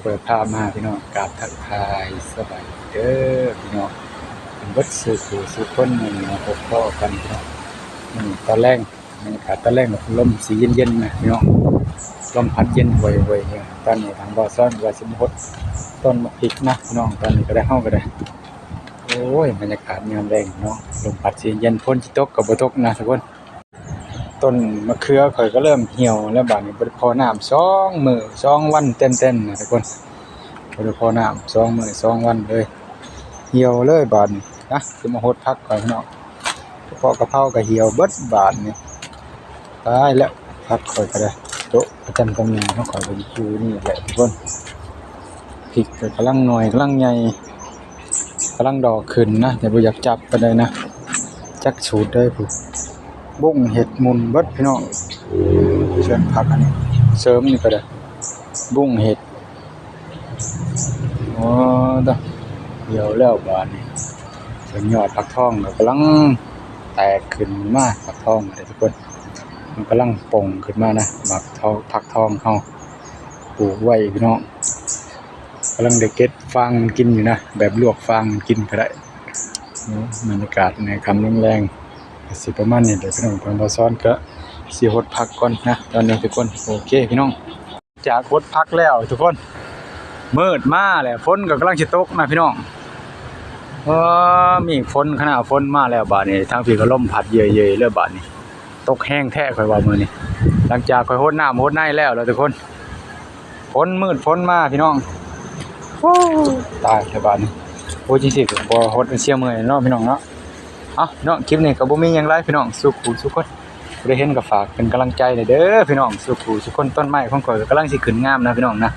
ເປີດພາບມາພີ່ນ້ອງ ກາບທັກທາຍສະບາຍດີເດີພີ່ນ້ອງ ເບິດສູ່ຜູ້ສູ່ຄົນ. ມື້ນີ້ມາພົບພໍ້ກັນພີ່ນ້ອງ ມື້ນີ້ຕອນແລງ ບັນຍາກາດຕອນແລງ ລົມຊິເຢັນໆນະພີ່ນ້ອງ ລົມພັດເຢັນຫວຍໆ. ຕອນນີ້ທາງບ່າວຊອນວ່າຊິມາຫົດຕົ້ນໝາກພິກນະພີ່ນ້ອງ ຕອນນີ້ກໍໄດ້ ເຮົາກໍໄດ້ ໂອ້ຍ ບັນຍາກາດຍາມແລງເນາະ ລົມພັດຊິເຢັນ ຝົນຊິຕົກກໍບໍ່ຕົກນະທຸກຄົນ. ຕົ້ນມະເຂືອຂ້ອຍກໍເລີ່ມຫ່ຽວແລ້ວບາດນີ້ ບໍ່ໄດ້ພໍ້ນ້ຳສອງມື້ສອງວັນເຕັມໆນະທຸກຄົນ ບໍ່ໄດ້ພໍ້ນ້ຳສອງມື້ສອງວັນເລີຍ ຫ່ຽວເລີຍບາດນີ້ນະ. ຊິມາຫົດຜັກກ່ອນພີ່ນ້ອງ ກະເພາະກະເພົາກໍຫ່ຽວເບິດບາດນີ້ ຕາຍແລ້ວ ຜັກຂ້ອຍກໍໄດ້ ໂຕະປະຈຳຕຳແໜ່ງຂອງຂ້ອຍກໍຢູ່ນີ້ແຫຼະທຸກຄົນ. ພິກກໍກຳລັງໜ່ວຍກຳລັງໃຫຍ່ ກຳລັງດອກຂຶ້ນນະ ແຕ່ບໍ່ຢາກຈັບປານໃດນະ ຈັກສູດໃດພຸ້ນ. ບຸ້ງເຫັດໝຸ່ນເບິດພີ່ນ້ອງ ສວນຜັກອັນນີ້ ເສີມນີ້ກໍໄດ້ ບຸ້ງເຫັດ ໂອ້ ດຽວແລ້ວບາດນີ້ ສ່ວນຍອດຜັກທອງກໍກຳລັງແຕກຂຶ້ນມາ ຜັກທອງເດ້ທຸກຄົນ ມັນກຳລັງປົ່ງຂຶ້ນມານະ ໝາກທອງ ຜັກທອງເຮົາ ປູກໄວ້ພີ່ນ້ອງ ກຳລັງໄດ້ເກັບຟາງມັນກິນຢູ່ນະ ແບບລວກຟາງມັນກິນກໍໄດ້. ບັນຍາກາດໃນຄ່ຳແລງໆ ກໍຊິປະມານນີ້ແຫຼະພີ່ນ້ອງ ທາງບ່າວຊອນກໍຊິຫົດຜັກກ່ອນນະຕອນນີ້ທຸກຄົນ. ໂອເຄພີ່ນ້ອງ ຈາກຫົດຜັກແລ້ວທຸກຄົນ ມືດມາແລ້ວ ຝົນກໍກຳລັງຊິຕົກນະພີ່ນ້ອງ. ເອີ ມີຝົນ ຄະນະຝົນມາແລ້ວບາດນີ້ ທາງພີ້ກໍລົມພັດເຍີຍໆເລີຍບາດນີ້ ຕົກແຮງແທ້ຂ້ອຍວ່າມື້ນີ້ ຫຼັງຈາກຂ້ອຍຫົດນ້ຳຫົດໃນແລ້ວລະທຸກຄົນ ຝົນມືດຝົນມາພີ່ນ້ອງ. ໂອ້ ຕາຍແທ້ບາດນີ້ ໂອ້ ຈັ່ງຊີ້ກໍບໍ່ຫົດເສຍເມື່ອຍເນາະພີ່ນ້ອງເນາະ. ເອົ້າ ພີ່ນ້ອງ ຄລິບນີ້ກໍບໍ່ມີຫຍັງຫຼາຍພີ່ນ້ອງ ສູ່ຄູ່ສູ່ຄົນ ຜູ້ໃດເຫັນກໍຝາກເປັນກຳລັງໃຈແດ່ເດີພີ່ນ້ອງ ສູ່ຄູ່ສູ່ຄົນ. ຕົ້ນໄມ້ຂອງຂ້ອຍກໍກຳລັງຊິຂຶ້ນງາມນະພີ່ນ້ອງນະ